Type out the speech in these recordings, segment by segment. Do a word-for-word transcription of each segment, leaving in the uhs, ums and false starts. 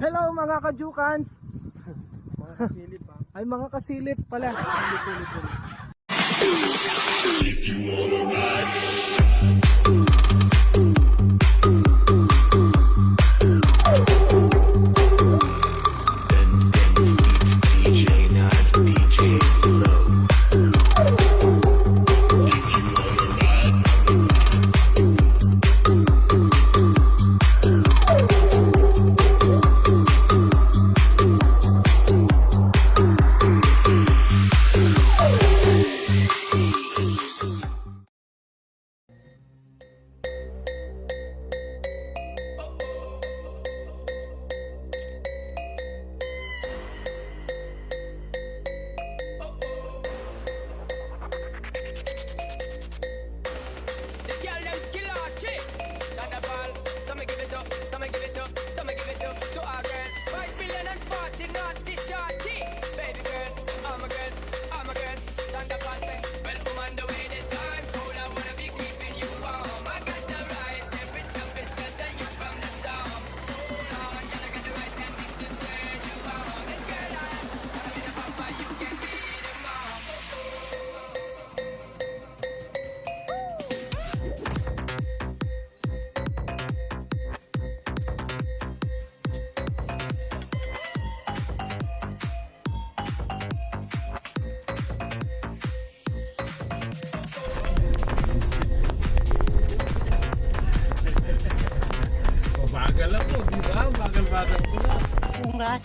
Hello, mga kajukans! Mga kasilip, ha? Ay, mga kasilip pala. The girl dem skill artist. Thunderball, come and give it up, come and give it up, come and give it up to our girls. Five million and forty naughty shorty. Baby girl, all my girls, all my girls. Thunderball say, well, woman, the way this time cold, I wanna be keeping you warm. I got the right temperature, been shelter you from the storm. Hold on, gotta get the right temperature to turn you on. And girl, I, I mean, if I find you can be the mom. Mabagal ako, di ba? Bagal-bagal ko na. Ungas.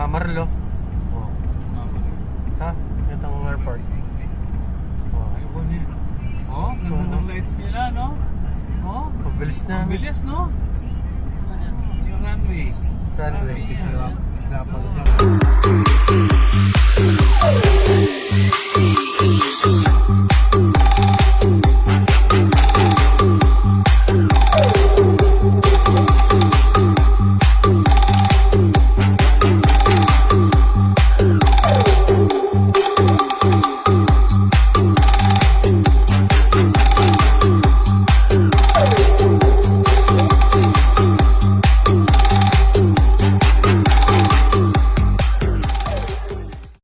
Amarillo. Oh. Ha? Itang airport. Oh. Ay, po niya. Oh, ganda ng lights nila, no? Oh, mabilis na. Mabilis, no? Yung runway. Runway. Runway, sila, yan. Sila pala sa.